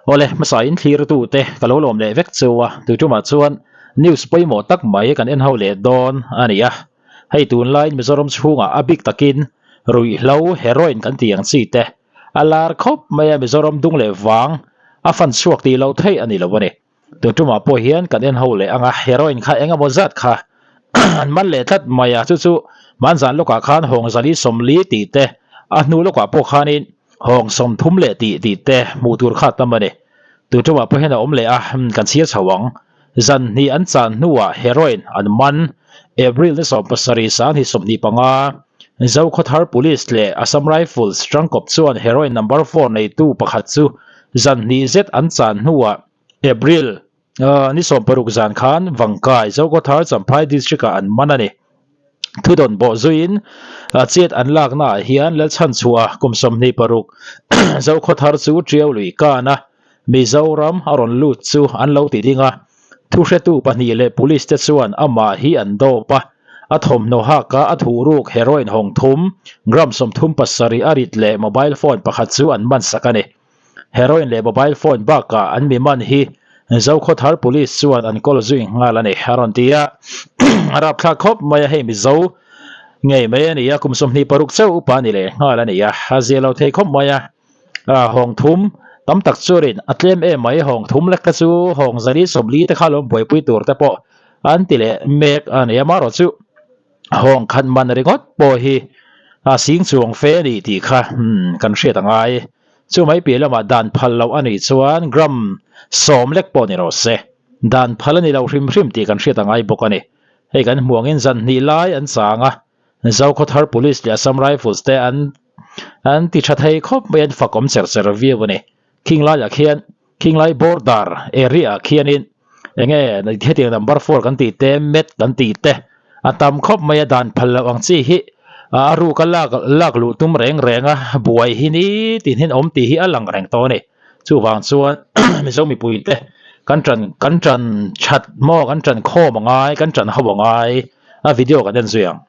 Awle, hmasa in thlir tu te ka lo lawm leh vek chu a, tuitumah chuan news pawimawh tak mai kan en ho leh dawn a ni a. Hei tunlaiin Mizoram chhungah a bik takin ruihhlo, heroin kan tih ang chi te a lar khawp mai a, Mizoram dung leh vang a fan chhuak tih loh theih a ni lo a ni. Tuntumah pawh hian kan en ho leh ang a, heroin kha eng emaw zat kha an man leh tlat mai a, chu chu hmanzan lawkah khan hawng zali sawmli tih te, a hnu lawkah pawh khanin hawng sawmthum leh tih tih te hmuh tur kha tam a ni. Tuntumah pawh hian a awm leh a, kan chhiar chho ang. Zan hnih an chan hnuah heroin an man, April ni 17 sanghnih 25, Zokhawthar Police leh Assam Rifles tangkawp chuan heroin number four neitu pakhat chu zan hnih zet an chan hnuah April ni 16 zan khan Vangkai, Zokhawthar, Champhai District-ah an man a ni. Thudawn bawh zuiin chet an laknaah hian Lalchhanchhuah kum 26 Zokhawthar chu Tiau lui kana Mizoram a rawn lut chu an lo ti ding a, thuhretu pahnih leh police te chuan amah hi an dawp a, a thawmhnaw haka a thuhruk heroin hawng thum, gram 37 a rit leh mobile phone pakhat chu an man sak a ni. Heroin leh mobile phone bakah an mi man hi Zokhawthar police chuan an kawl zui nghal a ni, a rawn ti a. A rapthlak khawp mai a, hei Mizo ngei mai a ni a, kum 26 chauh upa a ni leh nghal a ni a, a zia lo thei khawp mai a. A hawng thum tam tak chuanin a tlem em mai, hawng thum lek te chu hawng zali sawmli te kha lo buaipui tur te pawh an ti leh mek a ni a, amaherawh chu hawng khat man ringawt pawh hi a sing chuang fe a ni tih kha kan hriat a ngai. Chu mai piah lamah dan phal loh a nih chuan gram sawm lek pawh ni rawh se, dan phal a ni lo hrim hrim tih kan hriat a ngai bawk a ni. Hei kan hmuh angin zan hnih lai an chang a, Zokhawthar Police leh Assam Rifles te an an ti tha thei khawp mai an fakawm cher cher viau a ni. Khing laiah khian Khinglai border area ah khianin enge hetiang number four kan tih te met kan tih te a tam khawp mai a dan phal loh ang chi hi a ruka lak lak luh tum reng reng a buai hi ni tin hian awm tih hi a lang reng tawh a ni. Chuvang chuan Mizo mipui te kan tan kan tan that maw kan tan khawm a ngai kan tan ho a ngai a video kan en zui ang.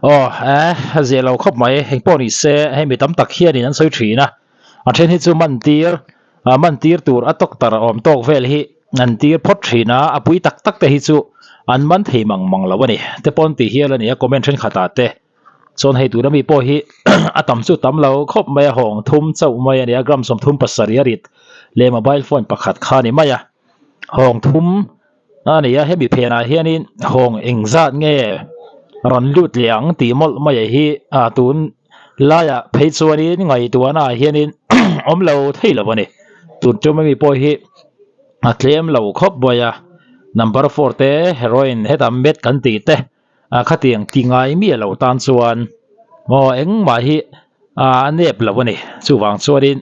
Aw eh a zia lo khawp mai engpawh ni se hei mi tam tak hianin an sawi thin a a then hi chu man tir ah man tir tur a tawk tar awm tawk vel hi an tir phawt thin a a pui tak tak te hi chu an man thei mang mang lo a ni te pawn tih hial a ni a comment thenkhatah te chuan hei tuna mi pawh hi a tam chu tam lo khawp mai a hawng thum chauh mai a ni a gram 37 a rit leh mobile phone pakhat kha a ni mai a hawng thum a ni a hemi phenah hianin hawng engzat nge rawn lut leh ang tih mawlh mai hi ah tun laiah phei chuanin ngaihtuahna ah hianin awm lo thei lo a ni tun tum ami pawh hi a tlem lo khawp mai a number four te heroin hetah met kan tih te ah khatiang ti ngai miah lo tan chuan aw engmah hi ah a nep lo a ni chuvang chuanin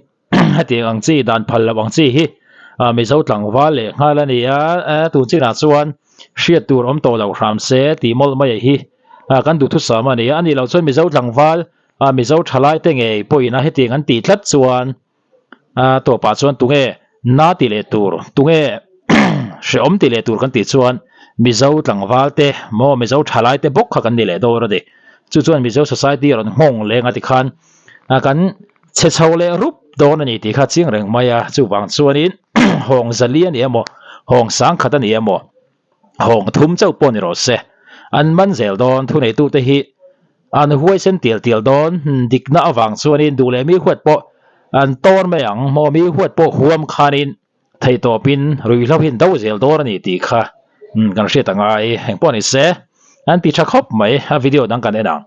hetiang ang chi dan phal loh ang chi hi ah Mizo tlangval leh nghal a ni a tun chinah chuan. hriat tur awm tawh lo hram se tih mawlh mai hi kan duhthusam a ni a. A nih loh chuan Mizo tlangval, Mizo thalai te ngei pawhin a hetiang an tih tlat chuan a tawpah chuan tunge na ti leh tur, tunge hrehawm ti leh tur kan tih chuan Mizo tlangval te maw Mizo thalai te bawk kha kan ni leh dawn a ni. Chu chuan Mizo society a rawn nghawng leng a tikhan kan chhe chho leh rup dawn a ni tih kha chiang reng mai a, chuvang chuanin hawng zali a ni emaw hawng sangkhat a ni emaw hawng thum chauh pawh ni rawh se an man zel dawn thuneitute hi an huaisen tial tial dawn dikna avang chuanin duh leh mi huat pawh an tawn mai ang maw mi huat pawh huam khanin theihtawpin ruihhlo hi an do zel dawn a ni tih kha kan hriat a ngai engpawh ni se an ti tha khawp mai a video dang kan en ang.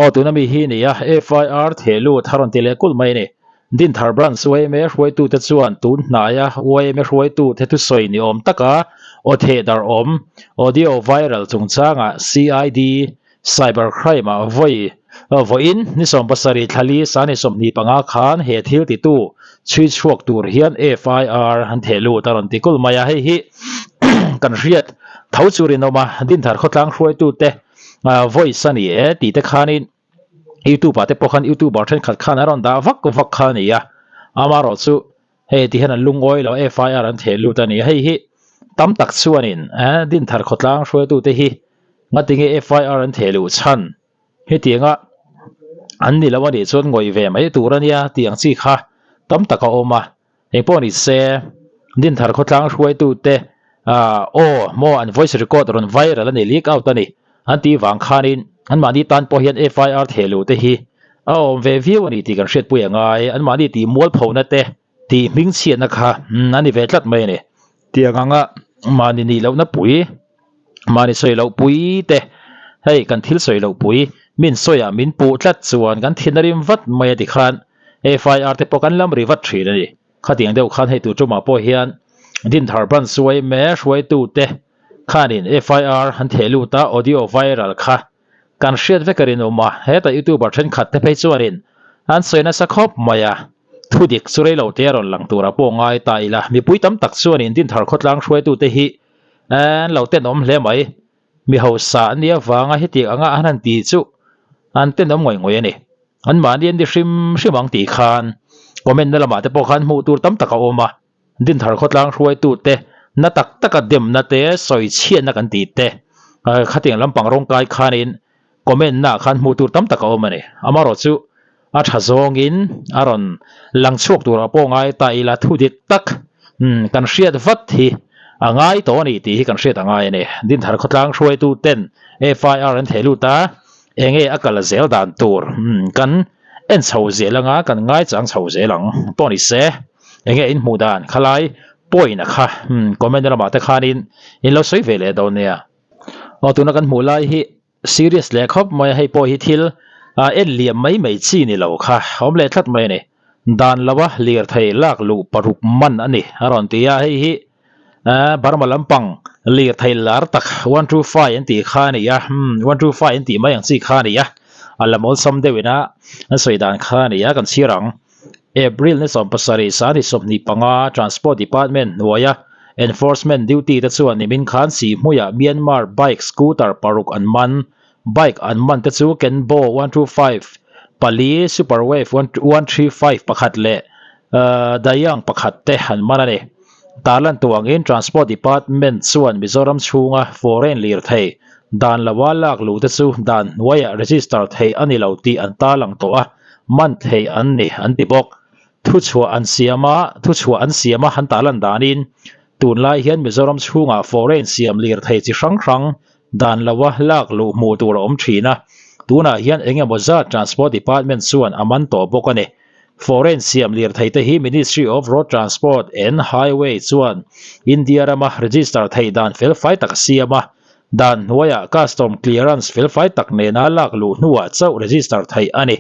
Aw tuna mi hi nia FIR theh lut a rawn ti leh kulh mai a ni. Dinthar Branch yma hruaitute chuan tun hnaia yma hruaitute thusawi ni awm taka aw theh darh awm audio viral chungchangah CID Cyber Crime ah vawi vawiin ni 70 thlali sani 25 khan he thil titu chhui chhuak tur hian FIR an theh lut a rawn ti kulh mai a, hei hi kan hriat tho chu rinawm a, Dinthar khawtlang hruaitute voice a ni e tih te khanin YouTube ah te pawh khan YouTuber thenkhat khan an rawn dah vak vak kha a ni a, amaherawh chu hei ti hian an lungawi lo FIR an theh lut a ni a, hei hi tam tak chuanin Dinthar khawtlang hruaitute hi ngatinge FIR an theh luh chhan hetianga an ni lo a nih chuan ngawih ve mai tur a nia tih ang chi kha tam tak a awm a, engpawh ni se Dinthar khawtlang hruaitute ah aw maw an voice record rawn viral a ni leak out a ni an tih vang khanin anmahni tan pawh hian FIR theh luh te hi a awm ve viau a ni tih kan hriatpui a ngai anmahni tih mualphona te tih hmingchhiatna kha a ni ve tlat mai a ni tiang anga mahni nih lohna pui. Mahni sawi loh pui te, hei kan thil sawi loh pui, min sawiah min puh tlat chuan kan thin a rim vat mai a ti khan FIR te pawh kan lam ri vat thin a ni. Khatiang deuh khan hei tur tumah pawh hian Dinthar Branch yma hruaitu te khanin FIR an theh lut a, audio viral kha kan hriat vek a rinawm a, hetah youtuber thenkhat te phei chuanin an sawi nasa khawp mai a, thudik chu reilo te a rawn lang turah pawh ngai ta ila, mipui tam tak chuanin Dinthar khawtlang hruaitute hi An lo tenawm hle mai. Mi hausa an nih avanga hetiang anga an han ti chu an tenawm ngawih ngawih a ni. Anmahni an ni hrim hrim ang tih khan comment na lamah te pawh khan hmuh tur tam tak a awm a. Dinthar khawtlang hruaitute na tak taka demna te sawi chhiatna kan tih te khatiang lampang rawngkai khanin comment na ah khan hmuh tur tam tak a awm a ni. Amaherawhchu a tha zawngin a rawn lang chhuak turah pawh ngai ta ila thu dik tak kan hriat vat hi a ngai tawh a ni tih hi kan hriat a ngai a ni. Dinthar khawtlang hruaitu ten FIR an theh lut a, enge a kal zel dan tur kan en chho zel anga kan ngaichang chho zel ang pawh ni se. Enge in hmuh dan khalai point a kha comment lamah te khanin in lo sawi ve leh dawn nia. Aw tuna kan hmuh lai hi serious leh khawp mai a, hei pawh hi thil ah en liam mai mai chi ni lo kha awm leh tlat mai a ni. Dan lo a lirthei lak luh paruk man a ni a rawn ti a, hei hi ah Burma lampang lirthei lar tak 125 an tih kha a ni a, umm 125 an tih mai ang chi kha a ni a, a lam awlsam deuh ina an sawi dan kha a ni a kan chhiar ang. April ni 17 sani 25 Transport Department hnuaia Enforcement duty te chuan nimin khan Sihhmuiah Myanmar bike scooter paruk an man. Bike an man te chu Kenbo 125 pali, Superwave 135 pakhat leh Dayang pakhat te an man a ni. Tarlan tuangin Transport Department chuan Mizoram chhunga foreign lirthei dan loa lak luh te chu dan hnuaiah register theih a ni lo tih an tarlang tawh a, man theih an ni an ti bawk. Thuchhuah an siam a, thuchhuah an siam a han tarlan danin tunlai hian Mizoram chhungah foreign siam lirthei chi hrang hrang dan loa lak luh hmuh tur a awm thin a, tunah hian eng emaw zat Transport Department chuan a man tawh bawk a ni. Foreign siam lirthei te hi Ministry of Road Transport and Highway chuan India rama register theih dan felfai tak a siam a, dan hnuaiah custom clearance felfai tak nena lak luh hnuah chauh register theih a ni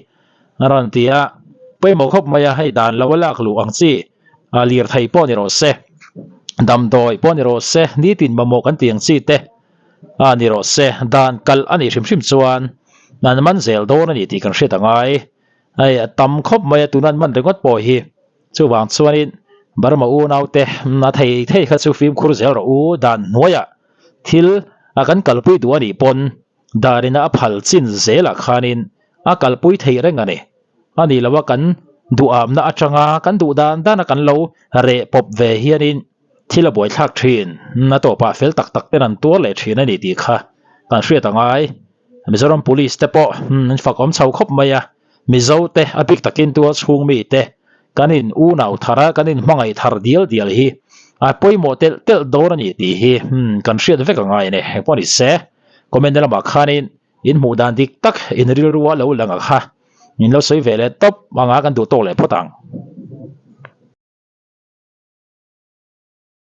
a rawn ti a, pawimawh khawp mai a, hei dan lo a lak luh ang chi lirthei pawh ni rawh se, damdawi pawh ni rawh se, nitin mamawh kan tih ang chi te a ni rawh se, dan kalh a nih hrim hrim chuan an man zel dawn a ni tih kan hriat a ngai. Hei a tam khawp mai a, tuna an man ringawt pawh hi. Chuvang chuanin Burma unaute a thei thei kha chu fimkhur zel rawh u dan hnuaiah thil a kan kalpui duh a nih pawn darina a phal chin zelah khanin a kalpui theih reng a ni. A nih loh a kan duhamna atanga kan duh dan dana kan lo reh pawp ve hianin thil a buaithlak thin. A tawpah fel tak tak ten an tuar leh thin a ni tih kha kan hriat a ngai. Mizoram Police te pawh an fak awm chho khawp mai a, Mizo te a bik takin tual chhung mi te kan in unau thar a, kan in hmangaih thar dial dial hi a pawimawh telh telh dawn a ni tih hi kan hriat vek a ngai a ni. Engpawh ni se, comment na lamah khanin in hmuh dan dik tak in rilru a lo lang a kha in lo sawi ve leh tawp anga kan duh tawk leh phawt ang.